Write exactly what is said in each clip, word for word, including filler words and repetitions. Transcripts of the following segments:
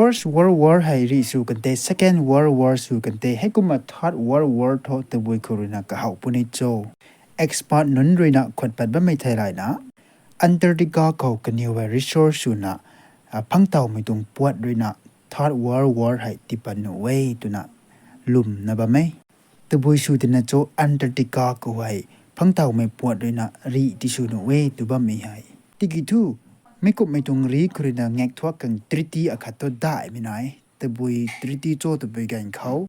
First World War hei rih sw kan the, Second World War sw kan the, heikumna Third World War thu tabui khou ruina kahaw puni cho. Expert nunc ruina khuat pat bammei thei layna, Antarctica khou kaniw hei research swna, phangtawmei tuang puat ruina Third World War hei tipat nuh e twna lwmna bam e. Tabui sw tina cho Antarctica khou hei phangtawmei puat ruina rih tisw nuh e tw bammei hei. Tiki thu, mi kumhmei tuang rih khou ruina ngak thuak khang treaty akhat thu daihmei nai. Tabui treaty cho tabui ganv khou,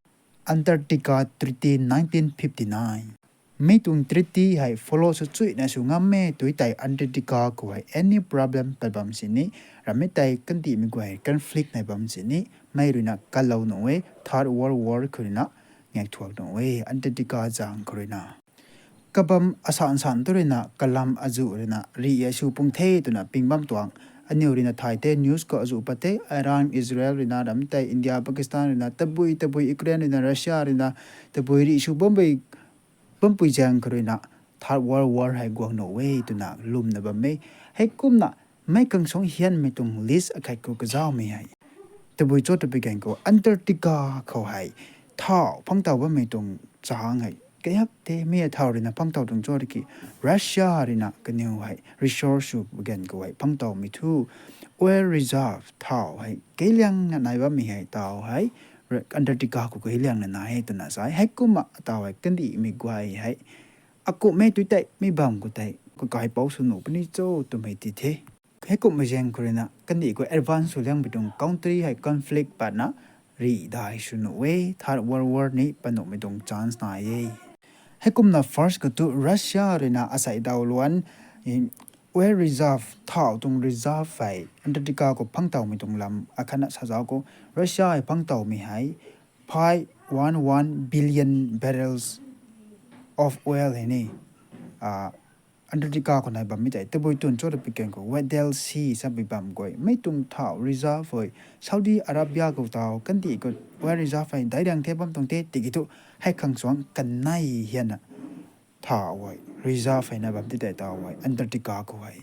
Antarctica Treaty nineteen fifty-nine. Mi tuang treaty hei follow sw chuina sw ngam e tw tei Antarctica khou hei any problem pat bam sini, ramei tei kandihmei guay conflict nai bam sini, mei ruina kalou nuh e, Third World War khou ruina ngak thuak nuh e, Antarctica zaeng khou ruina. Kabam asan san tu ruina, kalam azuh ruina, rih e sw pung the twna ping bam tuang. Aniw ruina thay the, news khou azuh pat the, Iran, Israel ruina, ramei tei India, Pakistan ruina, tabui tabui Ukraine ruina, Russia ruina, tabui rih sw bampui, bampui zaeng khou ruina, Third World War hei guang nuh e twna lwmna bam e. Heikumna, mei khang suang hianmei tuang list akhat khou kazaumei hei. Tabui cho tabui ganv khou Antarctica khou hei thau phangtaw bammei tuang chang hei kaiak the, mi thau ruina phangtaw tuang cho tiki, Russia ruina kaniw hei resource sw ganv khou hei phangtawmei thu, oil reserve thau hei keiliangna nai bammei hei tau hei, Antarctica khou keiliangna nai e twna sa e. Heikumna tau hei kandihmei guay hei akumhmei tu tei mi bam khou tei kakaipouc sw nuh puni cho twmei ti the. Heikumhmei zaeng khou ruina kandih khou advance sw liangmei tuang country hei conflict patna rih dai sw nuh e, Third World War ni pat nuhmei tuang chance nai e. Heikumna first khou tu Russia ruina asei daw luan, oil reserve, thau tuang reserve hei Antarctica khou phangtawmei tuang lam akhatna sa zauc khou, Russia hei phangtawmei hei five one one billion barrels of oil hei ni, Antarctica khou nai bammei tei tabui twn cho tabui ganv khou Weddell Sea sapui bam guay mei tuang thau reserve hei Saudi Arabia khou tau kandih khou oil reserve hei daic liang the bam tuang the tiki thu, hei khang suang kanei hianna thau hei reserve hei nai bam ti tei tau hei Antarctica khou hei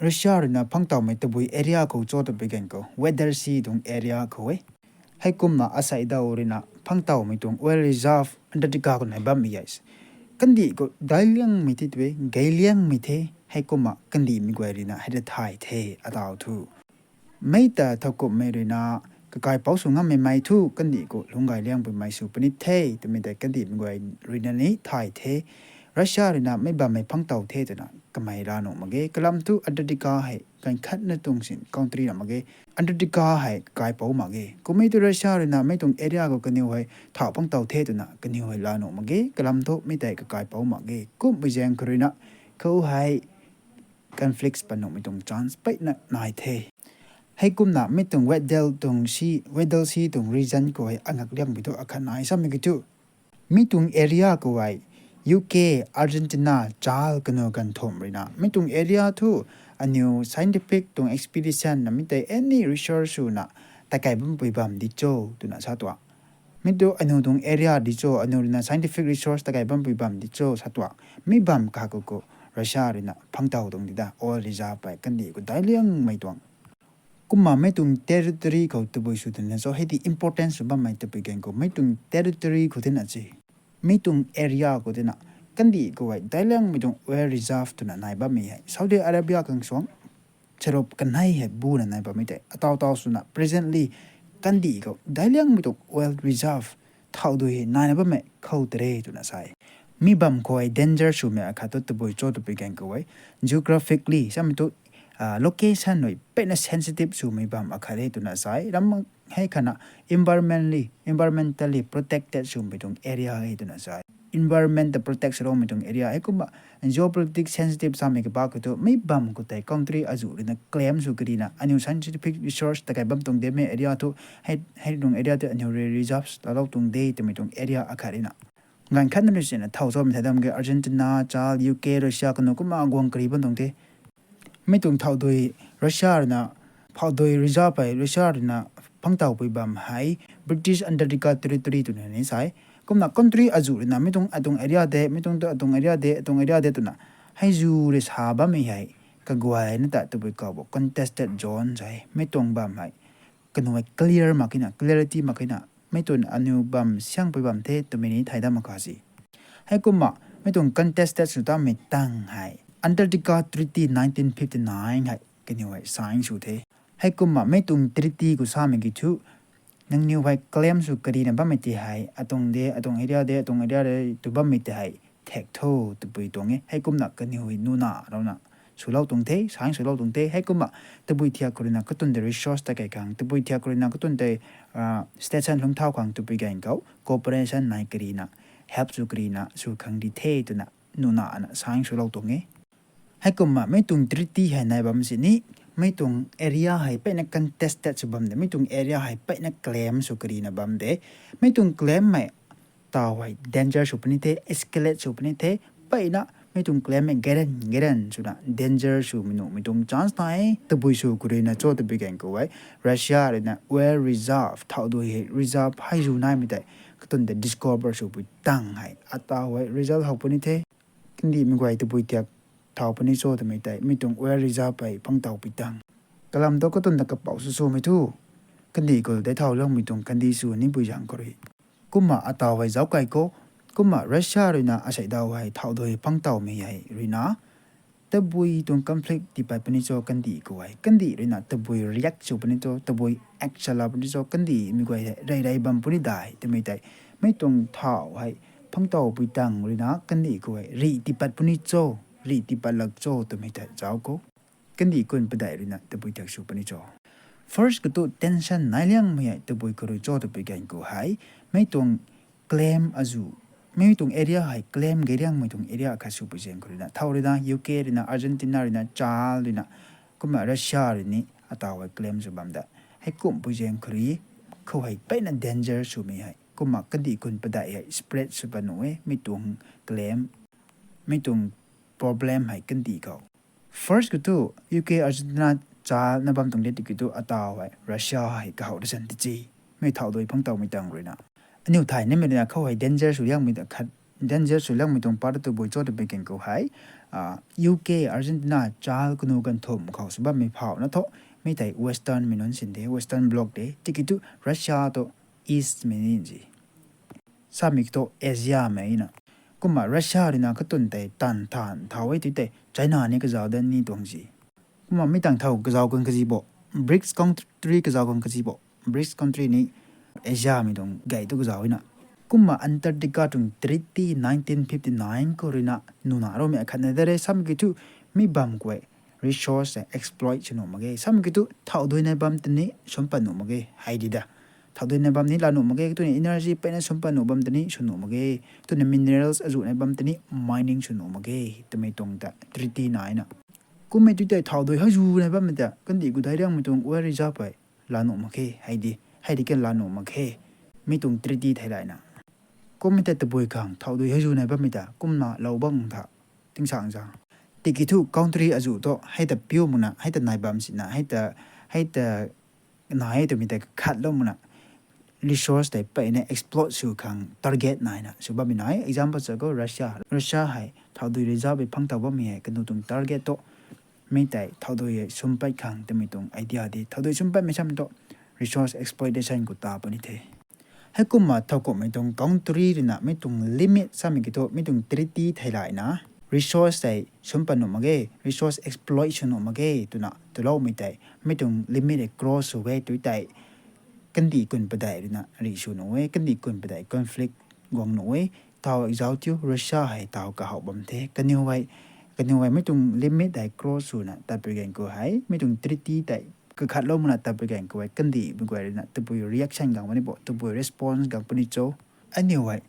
Russia ruina phangtawmei tabui area khou cho tabui ganv khou Weddell Sea tuang area khou e. Heikumna asei daw ruina phangtawmei tuang oil reserve Antarctica khou nai bammei e. Kandih khou daic liangmei the twe, gay liangmei the, heikumna kandihmei guay ruina hei ta thay the ataw thu. Mei ta thowkumhmei ruina kakaipouc sw ngammei mei thu kandih khou lungc gay liangpuimei sw puni the twmei tei kandihmei guay ruina ni thay the. Russia ruina mei bammei phangtaw the twna kamei laa nuh mak ge. Kalam thu Antarctica hei ganv khatna tuang sin country na mak ge. Antarctica hei kakaipouc mak ge. Kummei tu Russia ruina mei tuang area khou kaniw hei thau phangtaw the twna kaniw hei laa nuh mak ge. Kalam thu mei tei kakaipouc mak ge. Kummei zaeng khou ruina khou hei conflicts pat nuhmei tuang chance peyna nai the. Heikumna mi tuang Weddell tuang Sea, Weddell Sea tuang region khou hei angak liangmei thu akhat nai samei ki thu, mi tuang area khou hei U K, Argentina, Chile kanu ganv thumh ruina mi tuang area thu aniw scientific tuang expedition na mei tei any research swna takai bampui bam di cho twna sa tuang. Mi tu aniw tuang area di cho, aniw ruina scientific research takai bampui bam di cho sa tuang. Mi bam kakhou khou Russia ruina phangtaw tuang di da, oil reserve hei kandih khou daic liangmei tuang. Kumna mei tuang territory khou tabui sw tina cho, hei ti importance sw bammei tabui ganv khou mei tuang territory khou tina se, mi tuang area khou tina kandih khou hei daic liangmei tuang oil reserve twna nai bammei hei Saudi Arabia khang suang charuk kanei hei buna nai bammei tei ataw taw swna presently kandih khou daic liangmei tuang oil reserve thau dui hei naina bammei khou tare twna sa e. Mi bam khou hei danger swmei akhat thu tabui cho tabui ganv khou hei geographically samei thu location hei peyna sensitive swmei bam akhat e twna sa e. Ram hei khatna environmentally, environmentally protected swmei tuang area e twna sa e. Environment ta protect swloumei tuang area heikumna geopolitics sensitive samei kabah khou thu mi bam khou tei country azuh ruina claim sw karina aniw scientific research takai bam tuang de mei area thu, hei tuang area tei aniw reserves talou tuang de twmei tuang area akhat ruina ganv khatna rui sina thau chamei thei dam ge Argentina, Chile, U K, Russia kanu kumna guang kari bam tuang the. Mi tuang thau dui Russia ruina, thau dui reserve hei Russia ruina phangtawpui bam hei British Antarctica Territory twna ni sa e. Kumna country azuh ruina mi tuang atuang area de, mi tuang tu atuang area de, atuang area de twna hei zu rui sa bammei hei kaguayna ta tabui khou bo contested zone sa e. Mi tuang bam hei kanu hei clear mak kina, clarity mak kina, mei tuang aniw bam siangpui bam the twmei ni thay dat mak kha si. Heikumna mei tuang contested sw tamei tang hei Antarctica Treaty nineteen fifty-nine hei kaniw hei sign sw the. Heikumna mei tuang treaty khou samei ki thu, nangniw hei claim sw karina bammei tei hei atuang de, atuang area de, atuang area de tw bammei tei hei thek tho twpui tuang e. Heikumna kaniw hei nuna rouna swlou tuang the, sign swlou tuang the. Heikumna tabui thiak khou ruina katuang de resource ta kei khang, tabui thiak khou ruina katuang de station lungc thau khang twpui ganv khou cooperation nai karina, help sw karina sw khang di the twna nuna ana sign swlou tuang e. Heikumna mei tuang treaty hei nai bam sini, mei tuang area hei peyna contested sw bam de, mei tuang area hei peyna claim sw karina bam de, mei tuang claim hei taw hei danger sw puni the, escalate sw puni the, peyna mei tuang claim hei garen garen swna danger swmei nuhmei tuang chance nai e. Tabui sw khou ruina cho twpui ganv khou hei Russia ruina oil reserve, thauhdui hei reserve hei zu naimei tei katuang de discover swpui tang hei ataw hei result how puni the. Kandihmei guay tabui thiak thau puni cho twmei tei mei tuang oil reserve hei phangtawpui tang, kalam tu katuang ta kapouc sw swmei thu, kandih khou tei thau liangmei tuang kandih sw nipui zaeng khou rui. Kumna ataw hei zauc kai khou, kumna Russia ruina asei daw hei thauhdui phangtawmei hei ruina tabui tuang conflict tiipat puni cho kandih khou hei, kandih ruina tabui react sw puni cho, tabui action la puni cho, kandihmei guay hei rey rey bam puni dai twmei tei mei tuang thau hei phangtawpui tang ruina kandih khou hei rih tiipat puni cho, rih tiipat lak cho twmei tei zauc khou, kandih kun padeih ruina tabui thiak sw puni cho. First khou thu tension nai liangmei hei tabui khou rui cho twpui ganv khou hei, mei tuang claim azu, mei tuang area hei claim gay liangmei tuang area khat swpui zaeng khou ruina thau ruina U K ruina, Argentina ruina, Chile ruina, kumna Russia rui ni ataw hei claim sw bam de. Heikumhpui zaeng khou rui khou hei peyna danger swmei hei, kumna kandih kun padeih hei spread sw pat nuh e mei tuang claim, mei tuang problem hei kandih khou. First khou thu U K, Argentina, Chile na bam tuang de tiki thu ataw hei Russia hei kahaw da san ti chi, mei thauhdui phangtawmei tang ruina. Aniu thay nimei ruina khou hei danger sw liangmei ta khat, danger sw liangmei tuang part tabui cho twpui ganv khou hei, U K, Argentina, Chile kanu ganv thumh khou sw bammei phauhna thu, mei tei Western mei nunc sin de, Western Bloc de, tiki thu Russia tu East mei ni si. Samei thu Asia mei na. Kumna Russia ruina katuang tei tanv than thau e tu tei China ni kazauh dat ni tuang si. Kumna mi tang thau kazauh khang kazi bo, BRICS country kazauh khang kazi bo, BRICS country ni Asia mei tuang gay tu kazauh na. Kumna Antarctica tuang treaty nineteen fifty-nine khou ruina nuna roumei akhatna de re. Samei ki thu mi bam khou hei resource exploit sw nuh mak ge. Samei ki thu thauhdui nai bam tei ni sum pat nuh mak ge hei di da. Thauhdui nai bam ni laa nuh mak ge, twni energy peyna sum pat nuh bam tei ni sw nuh mak ge, twni minerals azu nai bam tei ni mining sw nuh mak ge twmei tuang ta treaty naina. Kummei tu tei thauhdui hei zu nai bammei ta kandih khou dai liangmei tuang oil reserve hei laa nuh mak khe hei di, hei di kan laa nuh mak khe, mi tuang treaty theilayna. Kummei tei tabui khang thauhdui hei zu nai bammei ta kumna lou bang tha, tingsang za. Tiki thu country azu tu hei ta piu makna, hei ta nai bam sina, hei ta, hei ta nai e twmei tei kakhatlou makna, resource tei peyna exploit sw khang target naina sw bammei nai. Example sa khou Russia, Russia hei thauhdui reserve hei phangtaw bammei hei kanu tuang target tu, mi tei thauhdui hei sum pat khang twmei tuang idea di. Thauhdui sum patmei samei tu resource exploitation khou ta puni the. Heikumna thowkumhmei tuang country ruina mi tuang limit samei ki thu mi tuang treaty theilayna, resource tei sum pat nuh mak ge, resource exploit sw nuh mak ge twna twloumei tei mi tuang limit hei cross sw e tu tei kandih kun padeih ruina rih sw nuh e, kandih kun padeih conflict guang nuh e. Taw example tiu Russia hei taw kahaw bam the, kaniw hei, kaniw hei mi tuang limit hei cross swna tatpui ganv khou hei mi tuang treaty tei kakhatlou makna tatpui ganv khou hei kandihmei guay ruina tabui reaction gang puni bo, tabui response gang puni cho. Aniu hei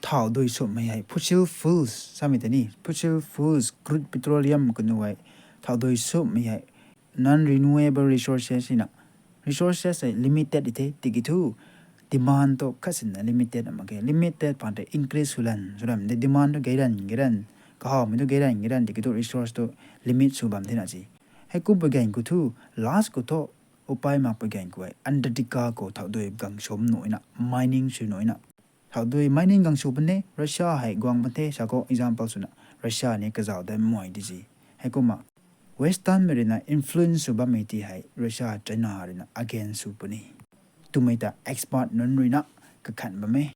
thauhdui sumhmei hei fossil fuels samei tei ni, fossil fuels, crude petroleum kanu hei thauhdui sumhmei hei non-renewable resources hina, resources hei limited di the. Tiki thu demand tu khat sinna limited mak khe, limited paan tei increase sw lan sw lam de, demand tu gayran gayran, kahawmei tu gayran gayran tiki thu resource tu limit sw bam thena si. Heikum pui ganv khou thu, last khou thu, upai mak pui ganv khou hei Antarctica khou thauhdui gang sum nuhna, mining sw nuhna, thauhdui mining gang sw pun e, Russia hei guang pun the sa khou example swna Russia ni kazauh dat mei di si. Heikumna Westernmei ruina influence sw bammei ti hei Russia, China ruina against sw puni twmei ta expert nunc ruina kakhan bam e.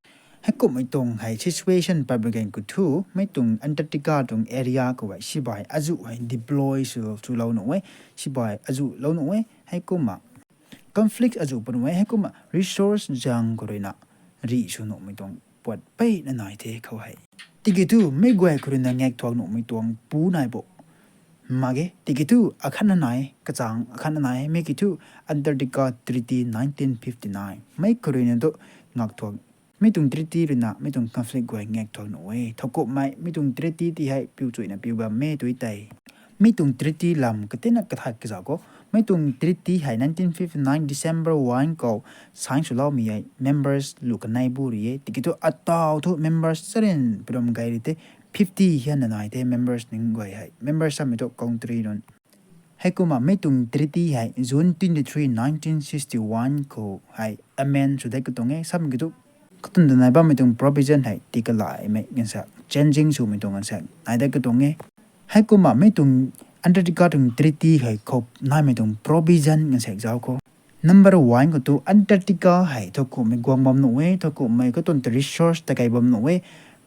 Heikumhmei tuang hei situation pabigan khou thu, mei tuang Antarctica tuang area khou hei sibai azuh hei deploy sw, swlou nuh e, sibai azuh lou nuh e, heikumna conflict azuh pun e, heikumna resource zang khou ruina rih sw nuhmei tuang puat peyna nai the khou hei. Tiki thu mei guay khou ruina ngak thuak nuhmei tuang pu nai bo mak ge. Tiki thu akhatna nai, kachang akhatna nai, mei ki thu Antarctica Treaty nineteen fifty-nine. Mei khou ruina tu ngak thuak, mei tuang treaty ruina mei tuang conflict guay ngak thuak nuh e. Thowkumhmei mei tuang treaty ti hei piu chuina piu bam e tui tei. Mei tuang treaty lam katina kathat kazauh khou, mei tuang treaty hei nineteen fifty-nine December one khou sign swloumei hei members lu kanei bu rui e. Tiki thu ataw thu members charyn piram gay rui the, fifty hianna nai the members ning guay hei. Members samei thu country nunc. Heikumna mei tuang treaty hei June twenty-three, nineteen sixty-one khou hei amend sw dat katuang e, samei ki thu katuang ta nai bammei tuang provision hei tikalaimei gansak, changing swmei tuang gansak nai dat katuang e. Heikumna mei tuang Antarctica tuang treaty hei khou naimei tuang provision gansak zauc khou, number one khou tu Antarctica hei thowkumhmei guang bam nuh e, thowkumhmei katuang ta resource takei bam nuh e.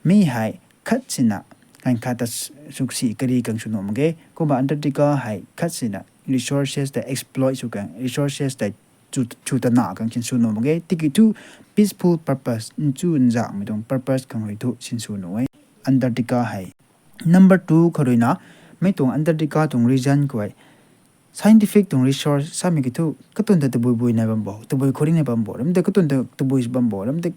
Mi hei khat sina, kan khat ta suksi kari khang sw nuh mak ge. Kumna Antarctica hei khat sina resources ta exploit sw khang, resources ta chu, chu ta na khang sinsw nuh mak ge. Tiki thu peaceful purpose, nchu nzakmei tuang purpose khang rui thu sinsw nuh e Antarctica hei. Number two khou ruina, mei tuang Antarctica tuang region khou hei scientific tuang resource samei ki thu katuang ta tabui bui nai bam bo, tabui khouringh nai bam bo, ram tei katuang ta tabui bam bo, ram tei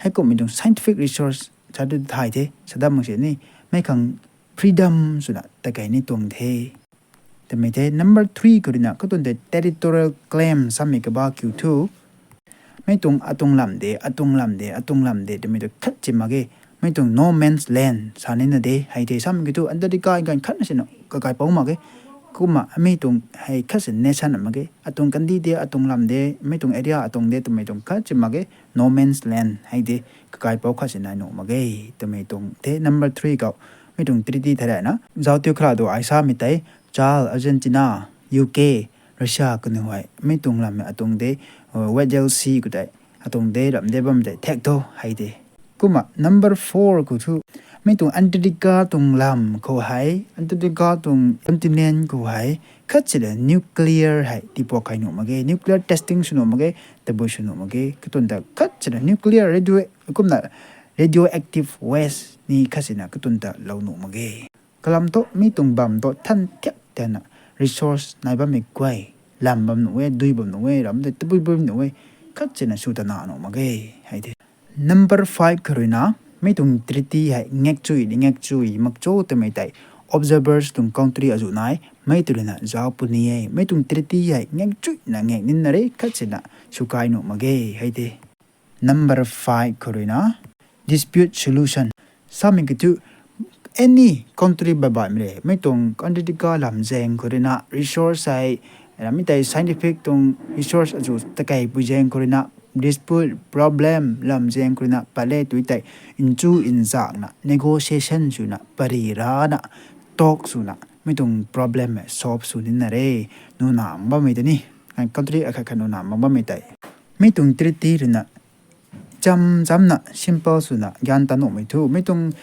heikumhmei tuang scientific resource sa tu thay the, sa dam mak sini, mei khang freedom swna takei ni tuang the. Twmei the number three khou ruina katuang ta territorial claim samei kaba kiu thu, mei tuang atuang lam de, atuang lam de, atuang lam de twmei tu khat si mak ge. Mei tuang no man's land sa nina de, hei the samei ki thu Antarctica ganv khatna sina kakaipouc mak ge. Kumna mei tuang hei khat si nation mak ge. Atuang kandih de, atuang lam de, mei tuang area atuang de twmei tuang khat si mak ge. No man's land hei de kakaipouc khat si nai nuh mak ge. Twmei tuang the number three khou, mei tuang treaty tharana zauc tiu khra tu ai samei tei, Chile, Argentina, U K, Russia kanu hei mei tuang lammei atuang de, Weddell Sea khou tei atuang de, ram de bam tei thak tho hei de. Kumna number four khou thu, mei tuang Antarctica tuang lam khou hei, Antarctica tuang continent khou hei khat sina nuclear hei tiipuak kai nuh mak ge, nuclear testing sw nuh mak ge, tabui sw nuh mak ge. Katuang ta khat sina nuclear radio, kumna radioactive waste ni khat sina katuang ta lou nuh mak ge. Kalam thu mei tuang bam thu than thiak tana resource nai bammei guay, lam bam nuh e, dui bam nuh e, ram tei tabui bam nuh e, khat sina sw ta na nuh mak ge hei de. Number five khou ruina, mei tuang treaty hei ngak chui ni ngak chui mak cho twmei tei observers tuang country azuh nai, mei tu ruina zauc puni e. Mei tuang treaty hei ngak chuina ngak nina re, khat sina sw kai nuh mak ge hei de. Number five khou ruina, dispute solution samei ki thu any country baihbaihmei re, mei tuang Antarctica lam zaeng khou ruina resource hei, ramei tei scientific tuang resource azuh takeipui zaeng khou ruina dispute, problem lam zaeng khou ruina pat le tui tei nchu nzakna negotiation swna pary rana talk swna mei tuang problem hei solve sw nina re. Nuna mak bammei tei ni, country akhat khat nuna mak bammei tei, mei tuang treaty ruina cham chamna simple swna gyan ta nuhmei thu, mei tuang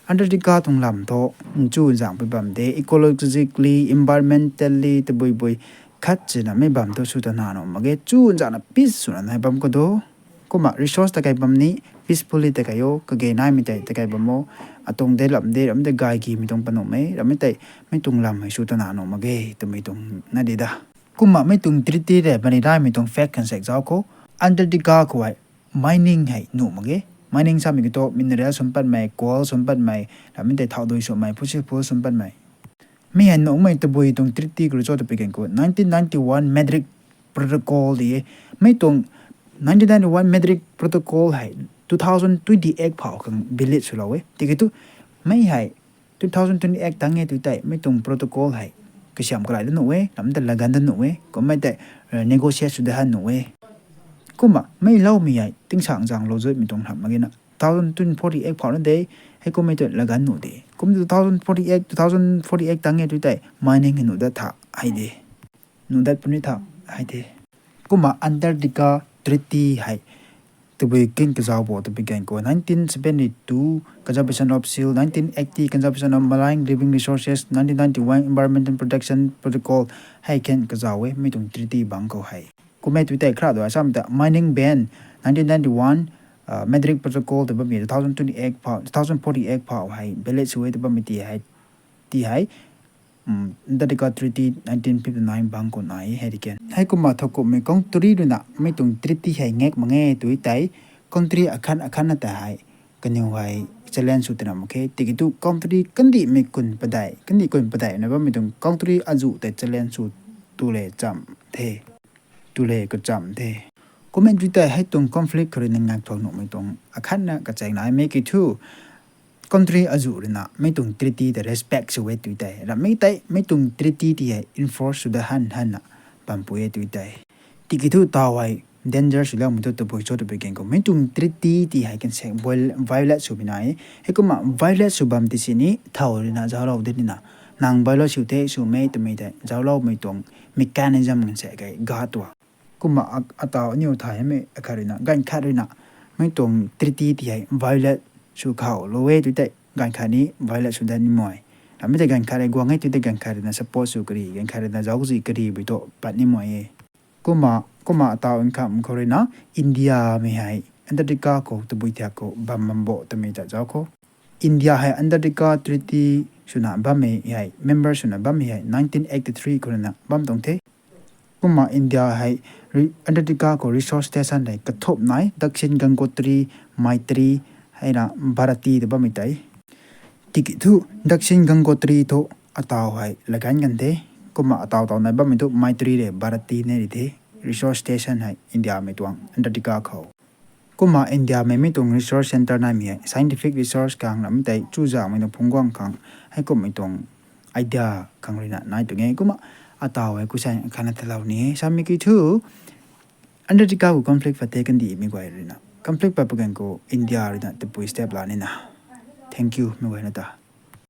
Antarctica tuang lam thu nchu nzangpui bam de, ecologically, environmentally tabui bui khat sina mei bam thu sw ta na nuh mak ge. Chu nzakna peace swna nai bam khou do. Kumna resource takei bam ni peacefully takei o, kage naimei tei takei bam o. Atuang de lam de, ram de gay gimei tuang panuhmei, ramei tei mei tuang lam hei sw ta na nuh mak ge twmei tuang na di da. Kumna mei tuang treaty re mani naimei tuang fact kan sek zauc khou, Antarctica khou hei mining hei nuh mak ge. Mining samei ki thu mineral sw patmei, coal sw patmei, ramei tei thau dui swmei, fossil fuel sw patmei, mi hei nuhmei tabui tuang treaty khou rui cho ta pi kan khou nineteen ninety-one Madrid Protocol di e. Mei tuang nineteen ninety-one Madrid Protocol hei two thousand twenty-eight phau khang valid swlou e. Tiki thu mei hei two thousand twenty-eight tang e tui tei mei tuang protocol hei kasiam kalai da nuh e, ram tei lagan da nuh e, kummei tei negotiate sw da han nuh e. Kumna mei loumei hei tingsaeng zaenglou zuimei tuang hamh mak ge na, two thousand forty-eight phau na de, heikummei tei lagan nuh de. Kum two thousand forty-eight, two thousand forty-eight tang e tui tei mining hei nuh dat tha. hei de. Nudat puni tha hei de. Kumna Antarctica Treaty hei tabui kin kazauh bo tabui gan khou nineteen seventy-two Conservation of Seal, nineteen eighty Conservation of Marine Living Resources, nineteen ninety-one Environmental Protection Protocol hei kin kazauh e mi tuang treaty bang khou hei. Kumna tui tei khradu asam ta mining ban nineteen ninety-one Madrid Protocol ta bammei two thousand twenty-eight phau, two thousand forty-eight phau hei valid sw e ta bammei ti hei, ti hei Antarctica Treaty nineteen fifty-nine bang khou nai hei di kan. Heikumna thowkumhmei country ruina mi tuang treaty hei ngak mak ge tui tei country akhat akhatna ta hei kaniw hei challenge sw twna mak khe. Tiki thu country kandihmei kun padeih, kandih kun padeihna bammei tuang country azuh tei challenge sw tu le cham the. Tu le kacham the. Kumna tui tei hei tuang conflict khou ruina ngak thau nuhmei tuang akhatna kachaeng naimei ki thu country azuh ruina mi tuang treaty tei respect sw e tui tei. Ramei tei mi tuang treaty ti hei enforce sw da han hanna bampui e tui tei. Tiki thu taw hei danger swloumei thu tabui cho tabui gan khou mi tuang treaty ti hei kan se violate swmei nai e. Heikumna violate sw bam ti sini thau ruina zauclou de nina. Nang violate sw the swmei twmei tei zaucloumei tuang mechanism kan se kai ga tua. Kumna ataw aniw thaymei akhat ruina ganv khat ruina mi tuang treaty ti hei violate sw khou lou e tui tei ganv khat ni violate sw dat ni mei. Ramei tei ganv khat rui guang e tui tei ganv khat ruina support sw kari, ganv khat ruina zauczi kari bui thu pat ni mei e. Kumna, kumna ataw nkham khou ruina Indiamei hei Antarctica khou tabui thiak khou bam bam bo twmei ta zauc khou. India hei Antarctica Treaty swna bammei hei, member swna bammei hei nineteen eighty-three khou ruina bam tuang the. Kumna India hei Antarctica khou research station hei kathumh nai, Dakshin Gangotri, Maitri, heina Bharati ta bammei tei. Tiki thu Dakshin Gangotri thu ataw hei laganv kan the. Kumna ataw taw nai bammei thu Maitri le Bharati ni ri the. Research station hei Indiamei tuang Antarctica khou. Kumna Indiamei mi tuang research centre naimei hei scientific research khang ramei tei chuzaenghmei tuang phungc guang khang heikumhmei tuang idea khang ruina nai tuang e. Kumna ataw hei kusan khatna talou ni e samei ki thu Antarctica khou conflict pat the kandihmei guay ruina. Conflict pat pa gan khou India ruina tabui step la nina. Thank you mei guayna ta.